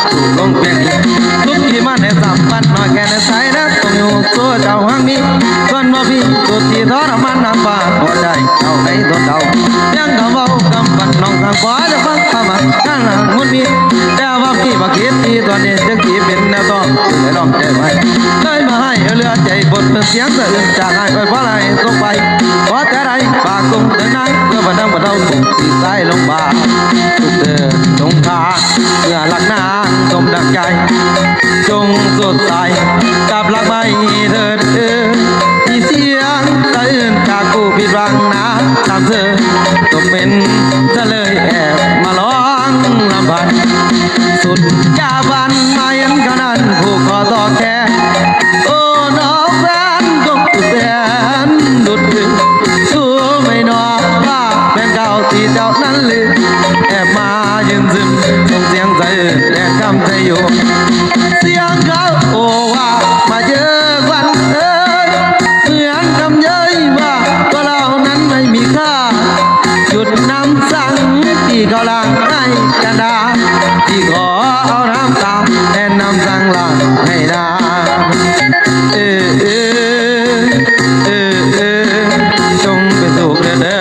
ສູງລົງພຽງນີ້ ທຸກທີ່ມາແນສຳບັດນ້ອຍແກ່ໃນໃສນະ ຕ້ອງຢູ່ໂຊເຈົ້າຫາງມີ ສ່ວນບໍ່ມີສຸດທີ່ທໍລະມານນຳພາຫົວໃຈເຈົ້າໃນຕົນເຈົ້າ ພຽງຄຳເວົ້າຄຳຝັນນ້ອງທາງຂວາຈະຟັງຄຳມັນນັ້ນລະງຸນມີ ແຕ່ວ່າທີ່ບໍ່ຄິດທີ່ຕອນນີ້ຈຶ່ງຊິເປັນແນວຕ້ອງ ຈຶ່ງໄດ້ລອງໃຈໄວ້ ເລີຍມາໃຫ້ເຫຼືອໃຈບົດເປັນສຽງສະເອື້ອນຈາກອ້າຍໄປບໍ່ໄດ້ຕົກໄປ ຂໍແຕ່ໄດ້ຝາກສົ່ງເຖິງນາງ ເພື່ອບັນດາບັນເທົາທຸກທີ່ໃຕ້ລົງບາ ທຸກເດີນສົງຄາ ເມື່ອລັກນາງສົມດັ່ງໃຈ ຈົ່ງສົດໃສກັບລັກໄມ້ເທີດເອີຍ ມີສຽງສະເອື້ອນຈາກຜູ້ຜິດຫວັງໜ້າຕາເທີ ຕົກເປັນສະເລີຍແອບມາລອງລຳພັນ ສຸດຈາບັນມາເຫັນເທົ່ານັ້ນ ຜູ້ຂໍຕອບແທນ ໂອ້ ນ້ອງແຟນ ຕົກສຸດແສນດຸດດຶງ ຮູ້ໄໝນ້ອງວ່າແຟນເກົ່າທີ່ເຈົ້ານັ້ນລືມ ແອບມາຢືນຊຶມ ສົ່ງສຽງສະເອື້ອນແລະຄຳໄຊຢູ່ ສຽງເຂົາໂອ້ວ່າມາເຈີກັນເອີຍ ເໝືອນຄຳເຍີ້ຍວ່າຕົວເຮົານັ້ນໄມ່ມີຄ່າ ຢຸດນ້ຳສັງທີ່ເຂົາລ້າງໃຫ້ກັນດາ ທີ່ຂໍເອົານ້ຳຕາແທນນ້ຳສັງລ້າງໃຫ້ນາ ເອີ ເອີ ເອີ ເອີ ຈົ່ງເປັນສຸກເດີນເດີ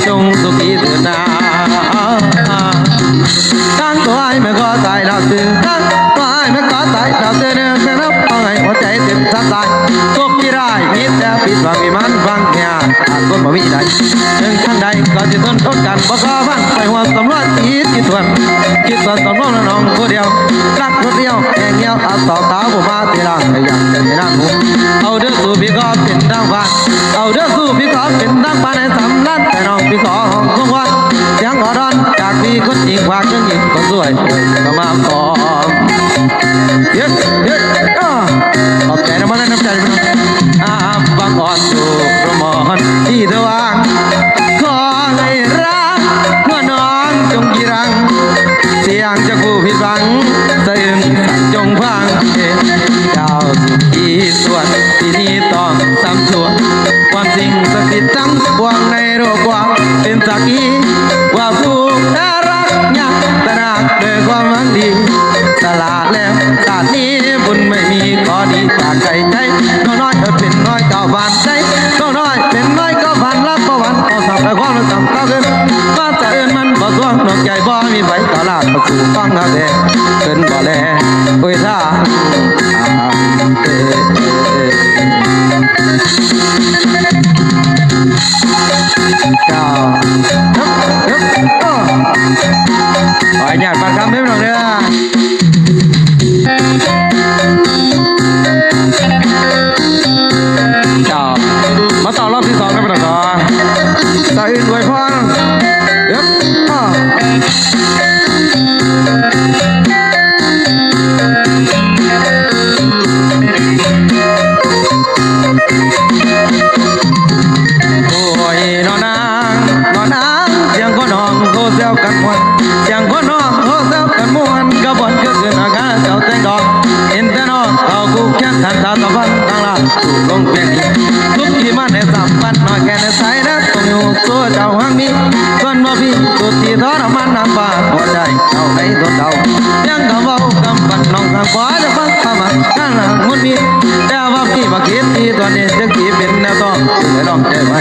ຈົ່ງສຸຂີເດີນນາ ທາງຕົວອ້າຍແມ່ກໍຕາຍແລ້ວຕື່ນ ທາງຕົວອ້າຍແມ່ກໍຕາຍແລ້ວຕື່ນ ເດີນແມ່ນຳຕ້ອງໃຫ້ຫົວໃຈເຕັມສັດສາຍ ໂຊກທີ່ຮ້າຍມີແຕ່ຜິດຫວັງມີມັນຫວັງຍາກ ຫາກຄົນບໍ່ມີໃດ ເຖິງທາງໃດກໍຊິທົນທົນກັນ ບໍ່ຂໍຟັງໄປຮ່ວມສຳນວນທີ່ຄິດທວນ ຄິດວ່າສຳນວນນ້ອງຜູ້ດຽວ ລັກຄົນດຽວແຫ່ງດຽວ ອາສອກສາວຜູ້ມາ ທີ່ລ້າງໃຫ້ຢ່າງໃຈນາງຫູ ເອົາເດີສູ່ພີ່ຂໍເປັນທາງຜ່ານ ເອົາເດີສູ່ພີ່ຂໍເປັນທາງຜ່ານ ໃຫ້ສຳລັບແຕ່ນ້ອງພີ່ຂໍຮ້ອງຄວນ ສຽງຂໍດອນຈາກພີ່ຄົນອີກ ຝາກເຖິງອີກຄົນຊ່ວຍ ເອີ ກໍມາພ້ອມ ເຮັດ ເຮັດ ເອີ ຂອບໃຈນຳ ນ້ຳໃຈ ອາ ບັງອອນສູ່ລະມອນທີ່ສະຫວ່າງ ຂໍໃຫ້ລາ ຫົວນ້ອງຈົ່ງກີລັງ ສຽງຈາກຜູ້ຜິດຫວັງ ສະເອື້ອນສັນຈົ່ງຟັງ ເຈົ້າຊິກີສວນ ທີ່ນີ້ຕ້ອງສຳສວນ ຄວາມສິ່ງສັກສິດທັງປວງໃນໂລກກວ້າງ ເປັນສັກຂີວ່າຜູ້ໜ້າຮັກຍາກຕະໜັກດ້ວຍຄວາມຫວັງດີ ສະຫຼາດແລ້ວຊາດນີ້ບຸນໄມ່ມີ ຂໍດີຈາກໃຈໃຈ ນ້ອງນ້ອຍເອີຍເປັນນ້ອຍກ້າວຜ່ານໃຈ ນ້ອງນ້ອຍເປັນນ້ອຍກ້າວຜ່ານ ລັກບໍ່ຫວັ່ນ ເອົາສັກແຕ່ຄວາມລັກສຳເຕົ້າຂຶ້ນ ວ່າຈະເອີ້ນມັນບໍ່ສວງ ນອກໃຈບໍ່ມີໃຜ ກໍລາກເຂົ້າສູ່ຟັງເອົາແດ່ ເພິ່ນບໍ່ແລໂອຍທ່າ ເຈົ້າ ເອີ ຂໍອະນຸຍາດຟັງຄຳເດີພີ່ນ້ອງເດີ ເຈົ້າ ມາຕໍ່ລອບທີສອງນຳພີ່ນ້ອງເນາະ ສະອຶ້ນອວຍພອນ ເອີ ອ້າ ໂອ້ຍ ນ້ອງນາງ ນ້ອງນາງ ສຽງຄົນຮ້ອງໂຮແຊວກັນມ່ວນ ສຽງຄົນຮ້ອງໂຮແຊວກັນມ່ວນ ກະບ່ອນຄືຄືນອາກາດເຈົ້າແຕ່ງດອກ ເຫັນແຕ່ນ້ອງເຂົາຄູ່ຄຽງ ຄັນຕາຕະວັນທາງລາດ ສູງລົງພຽງນີ້ ທຸກທີ່ມາແນສຳບັດນ້ອຍແກ່ໃນໃສນະ ຕ້ອງຢູ່ໂຊເຈົ້າຫາງມີ ສ່ວນບໍ່ມີສຸດທີ່ທໍລະມານນຳພາຫົວໃຈເຈົ້າໃນຕົນເຈົ້າ ພຽງຄຳເວົ້າຄຳຝັນນ້ອງທາງຂວາຈະຟັງຄຳມັນນັ້ນລະງຸນມີ ແຕ່ວ່າທີ່ບໍ່ຄິດທີ່ຕອນນີ້ ຈຶ່ງຊິເປັນແນວຕ້ອງ ຈຶ່ງໄດ້ລອງໃຈໄວ້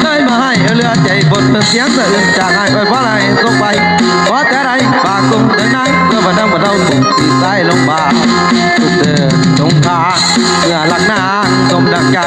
ເລີຍມາໃຫ້ເຫຼືອໃຈບົດເປັນສຽງສະເອື້ອນຈາກອ້າຍໄປບໍ່ໄດ້ຕົກໄປ ຂໍແຕ່ໄດ້ຝາກສົ່ງເຖິງນາງ ເພື່ອບັນດາບັນເທົາທຸກທີ່ໃຕ້ລົງບາ ທຸກເດີນສົງຄາ ເມື່ອລັກນາງສົມດັ່ງໃຈ